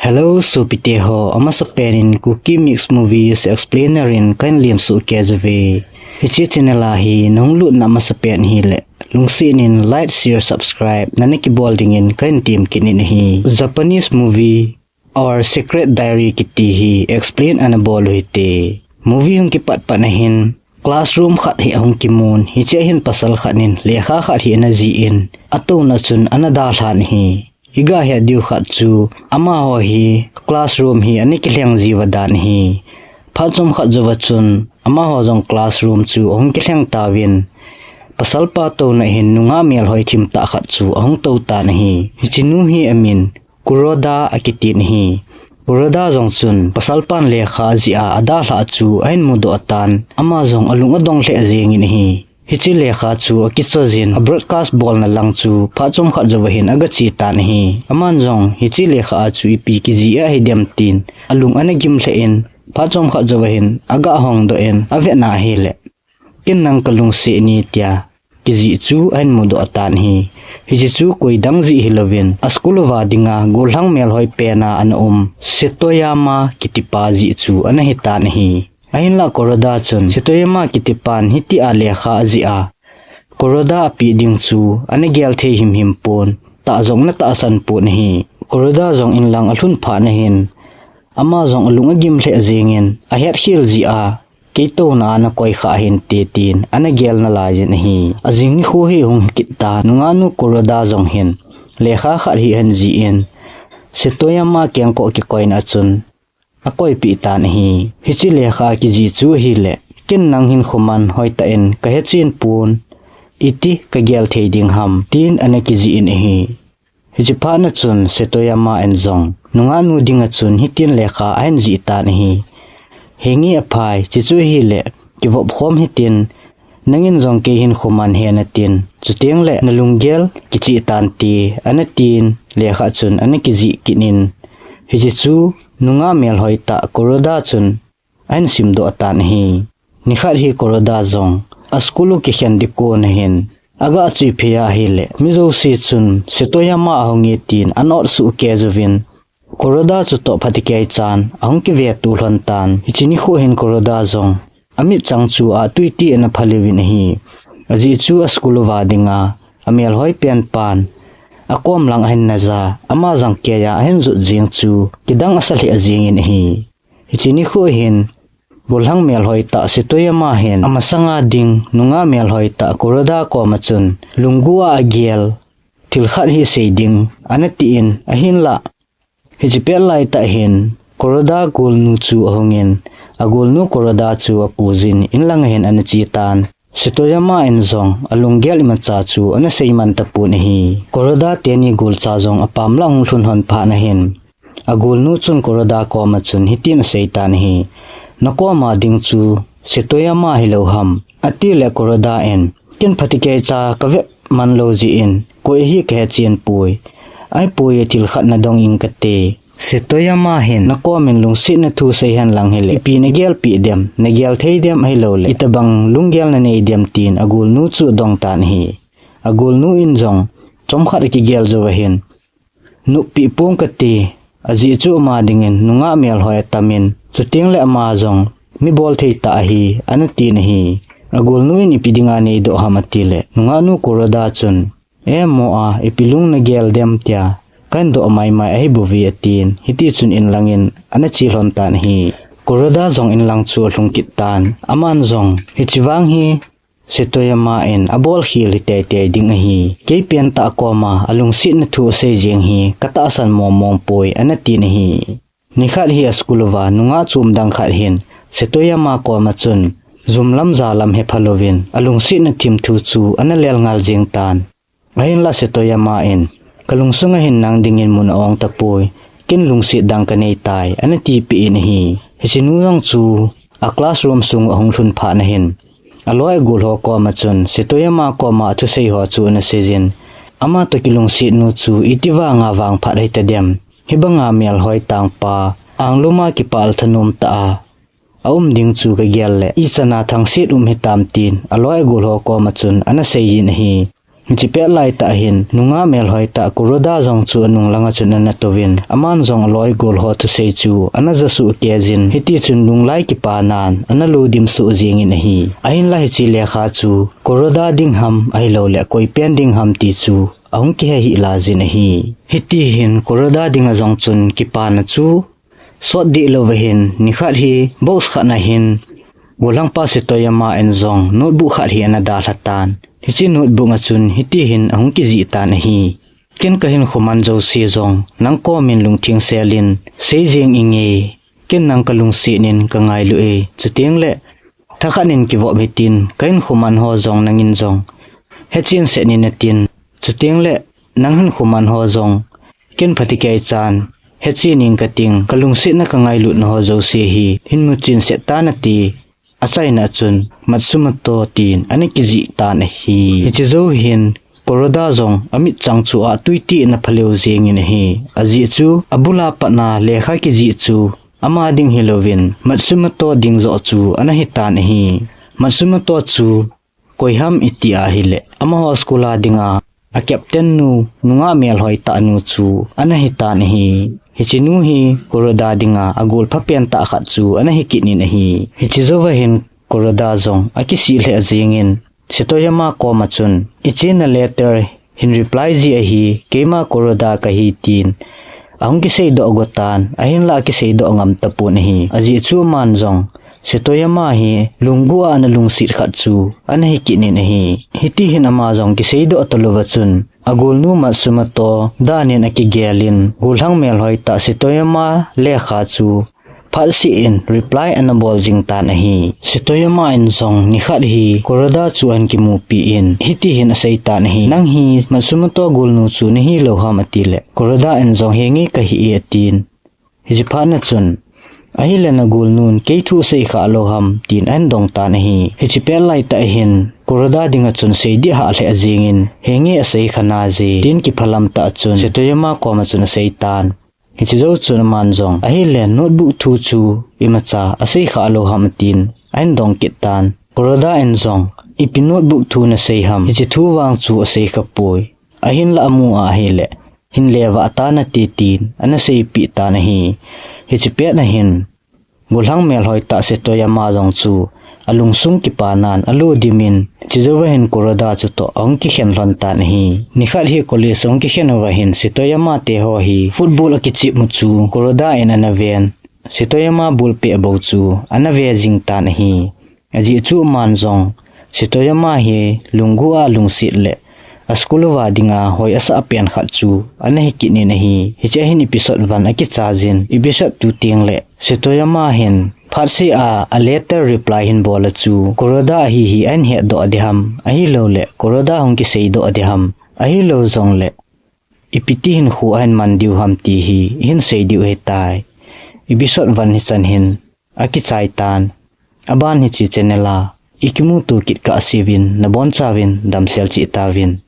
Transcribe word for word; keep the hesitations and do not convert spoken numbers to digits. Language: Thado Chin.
Hello, sopite ho, amasapen in Kuki Mix Movies Explainer in kahin lemsuh kei uve. Hiche channel a hi nahung lutna amasapen hile, lungset in like, share, subscribe nana kibol dingin kahin temkit in ahi. Japanese movie Our Secret Diary kiti hi explain ana bol u hite. Movie hung kipat pat na hin classroom khat hi ahung kimun, hiche a hin pasal khat in lekha khat hi ana jih in, atouna chun ana dalhan ahi. Iga het diu khat chu, amaho hi classroom hi ana kilheng jiuva dan ahi. Phat chomkhat jouva chun, amaho jong classroom chu ahung kilheng tauvin, pasalpa touna hin nungah melhoi thimtah khat chu ahung tou tan ahi. Hiche nu hi amin Kuroda akitin ahi. Kuroda jong chun pasalpan lekha ajih a adalhah chu ahin mudoh tan, ama jong alung adong lheh jengin ahi. Hiche lekha chu akichoi jin, a broadcast bolna lang chu phat chomkhat jouva hin aga che tan ahi. Aman jong hiche lekha a chu ipi kijih ahidem tin alung ana gim lheh in, phat chomkhat jouva hin aga hongdoh in avena ahile, ken nang kalungset e tia kijih chu ahin mudoh tan ahi. Hiche chu koi dang jih hilouvin, a school uva dinga gollhang melhoi pen a ana um Setoyama kitipa jih chu ana hitan ahi. Ahinlah Kuroda chun Setoyama kitipan hitia lekha ajih a, Kuroda apeh ding chu ana gel thei himhim pon, tah jong ana tahsan pon ahi. Kuroda jong inlang alhun phat na hin, ama jong alung agim lheh jengin, ahet khel jeh a, kei touna a nakoi kha hinte tin ana gel nalai jin ahi. Ajing nikho hi hung hikit tan, nungahnu Kuroda jong hin lekha khat hi ahin jih in, Setoyama kengkoh kikoina a chun akoipeh tan ahi. Hiche lekha kijih chu ahile, ken nang hin khoman hoitah in kahe chen pon, iti kagel thei ding ham, tin ana kijih in ahi. Hiche phat na chun Setoyama in jong nungahnu dinga chun hitin lekha ahin jih tan ahi. Henge aphai, chuche chu ahile, kivop khom hitin, nangin jong kei hin khoman he natin, chuteng le nalunggel kicheh tante, ana tin, lekha chun ana kijih kit in. Hiche chu nungah melhoi tah Kuroda chun ahin simdoh tan ahi. Nikhat hi Kuroda jong a school u kikhen ding kon a hin aga che phei ahile, mi jouse chun Setoyama ahung e tin ana ot soh kei uvin, Kuroda chu toh phatecha chan ahung kiveto lhon tan. Hiche nikho hin Kuroda jong amitchang chu atui tah in ana phal uvin ahi. Ajeh chu a school uva dinga amelhoi pen pan akom lang ahin naja, ama jangkei a ahin jot jeng chu kidang asa lheh jengin ahi. Hiche nikho hin gollhang melhoi tah Setoyama hin amasanga ding nungah melhoi tah Kuroda koma chun lunggel a agel thil khat hi sei ding ana tin, ahinlah hiche pet laitah hin Kuroda golnu chu ahungin, agolnu Kuroda chu akou jin inlang a hin ana che tan. Setoyama in jong alunggel imacha chu ana seiman tapon ahi. Kuroda teni golcha jong apam lah hung lhun lhon phat na hin, agolnu chun Kuroda koma chun hitin asei tan ahi. Nakoma ding chu Setoyama hilou ham, atile Kuroda in, ken phatecha kave man lou jeh in, koi ahi kahe chen poi. Ahipoi, thil khat nadong ing kate. Setoyama hin nakomin lungsetna thu sei hen lang hile, ipi nagel peh dem, nagel thei dem ahilouleh itobang lunggel nanei dem tin agolnu chu adong tan ahi. Agolnu in jong chomkhat akigel jouva hin, nop peh pong kate, ajeh chu ama dingin nungah melhoi atamin, chuteng le ama jong mi bolthei tah ahi, ana tin ahi. Agolnu in ipi dinga neidoh ham atile, nungahnu Kuroda chun, e mo a, ipi lung nagel dem tia kahin doh maimai ahibouve atin, hitichun inlang in ana che lhon tan ahi. Kuroda jong inlang chu alhung kit tan, aman jong, hiche vang hi Setoyama in abol khel hi teitei ding ahi. Kei pentah koma alungsetna thu asei jeng hi katahsan mongmong poi, ana tin ahi. Nikhat hi a school uva nungah chom dang khat hin Setoyama koma chun jum lam ja lam hepha louvin alungsetna thim thu chu ana lel ngal jeng tan. Ahinlah Setoyama in, kalungsunga hin nang dingin mun a-ong tapoi, ken lungset dang kanei tai, ana tipeh in ahi. Hiche nu jong chu a classroom sung ahung lhun phat na hin, aloi agol ho koma chun Setoyama koma athusei ho chu ana seijin, ama toh kilungset nu chu iti vanga vangphat hitadem, hibanga melhoi tangpa, anglum a kipah thanom tah a aum ding chu kagel le, ichan a thangset um hitam tin aloi agol ho koma chun ana seijin ahi. Hiche pet lai tah hin, nungah melhoi tah Kuroda jong chu anung langa chun ana touvin, aman jong aloi gol ho thusei chu ana jasuh kei jin, hiti chun lunglai kipanan ana ludim suh jingin ahi. Ahinlah hiche lekha chu Kuroda ding ham ahilouleh koi pen ding ham ti chu ahung kihe hih la jin ahi. Hiti hin Kuroda dinga jong chun kipana chu sot dih louva hin, nikhat hi box khat na hin, golhangpa Setoyama in jong notebook khat hi ana dalha tan. Hiche notebook a chun hiti hin ahung kijih tan ahi. Ken kahin khoman jouse jong, nang komin lungtheng selin sei jeng inge. Ken nang kalungset in kangailu e. Chuteng le, thakhat in kivop hitin, kahin khoman ho jong nangin jong hechen set in natin. Chuteng le, nang hin khoman ho jong ken phatecha chan hechen ing kating, kalungsetna kangailutna ho jouse hi hin muchen set tan ati. Achaina chun Matsumoto tin ana kijih tan ahi. Hiche jou hin Kuroda jong amitchang chu atui tih in aphaleu jingin ahi. Ajeh chu abula patna lekha kijih chu ama ding hilouvin Matsumoto ding joh chu ana hitan ahi. Matsumoto chu koi ham iti ahileh, amaho school a dinga a captain nu, nungah melhoi tah nu chu ana hitan ahi. Hiche nu hi Kuroda dinga agol phapen tah khat chu ana hi kit in ahi. Hiche jouva hin Kuroda jong akisih lheh jingin, Setoyama koma chun, ichena letter hin reply ji ahi, keima Kuroda kahi tin ahung kiseidoh go tan, ahinlah akiseidoh ngam tapon ahi. Ajeh chu aman jong Setoyama hi lunggel a ana lungset khat chu ana hi kit in ahi. Hiti hin ama jong kiseidoh talouva chun, agolnu Matsumoto danin akigelin, golhang melhoi tah Setoyama lekha chu phatseh in reply ana bol jing tan ahi. Setoyama in jong nikhat hi Kuroda chu ahin kimupi in, hiti hin asei tan ahi. Nang hi Matsumoto golnu chu nahi lou ham atileh, Kuroda in jong henge kahi e atin. Hiche phat na chun, ahileh nagolnun kei thu asei kha lou ham tin ahin dong tan ahi. Hiche pet lai tah hin, Kuroda dinga chun seidih hah lheh jingin, henge asei kha naji tin kiphalam tah chun, Setoyama koma chun asei tan. Hiche jou chun aman jong, ahileh notebook thu chu imacha asei kha lou ham atin ahin dong kit tan. Kuroda in jong, ipi notebook thu nasei ham, hiche thu vang chu asei kha poi. Ahinlah amu a ahileh, hin levah tan ati tin ana seipeh tan ahi. Hiche pet na hin, golhang melhoi tah Setoyama jong chu alungsung kipanan aludim in, hiche jouva hin Kuroda chutoh ahung kikhen lhon tan ahi. Nikhat hi college ahung kikhen uva hin Setoyama teho hi football akichep u chu Kuroda in ana ven, Setoyama ball peh bou chu ana ve jing tan ahi. Ajeh chu aman jong Setoyama hi lunggel a lungset le a school uva dinga hoi asah pen khat chu ana hi kit in ahi. Hiche a hin episode one akichai jin, episode two teng le Setoyama hin phatseh a a letter reply hin bol a chu Kuroda ahi hi ahin hetdoh ding ham, ahilouleh Kuroda hung kiseidoh ding ham, ahilou jongleh ipi ti hin khu ahin man diu ham ti hi ihin sei diu ahitai. Episode one hichan hin akichai tan. Aban hiche channel a ikimuto kit kah seuvin, nabonchauvin damsel cheh tauvin.